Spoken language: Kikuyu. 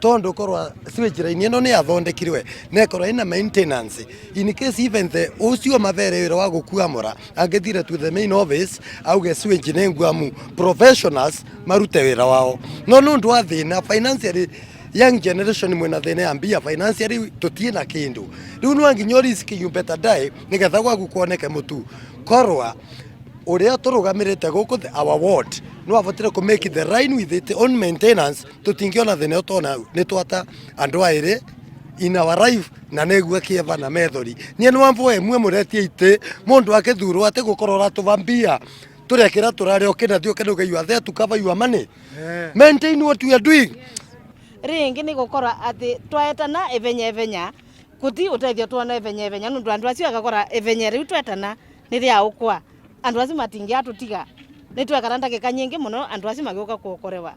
Tondu korwa sewage line ino ni yathondekirwe na ikorwo ina maintenance, in case even the ucio mavere wira wa gukuamura angithire to the main office auge sewage ni nguamu, professionals marute wira wao. No nundu wa thina financially, young generation mwina thina ya mbia, financially tutie na kindu. Riu no nginya risk, you better die nigetha gwaku kuoneke mutu. Korwa uria turugamirite guku our ward no avotire ku make the line with its own maintenance, tutingiona thina utona ni twata andu airi in our life. Na negua kieva na methori nie no amboe mwe muretie ite mundu akithurwo ati gukorwo uratuva mbia turia kira turaria ukinathio kindu you are there to cover your money. Maintain what we are doing. Ringi ni gukorwa ati twaetana ivenya ivenya kuti utethio tuona ivenya ivenya nundu andu acio agakora ivenya riu twetana ni ria ukwa andu acio matingiatutiga ni twekara ndagika nyingi muno andu acio magiuka kuokorewa.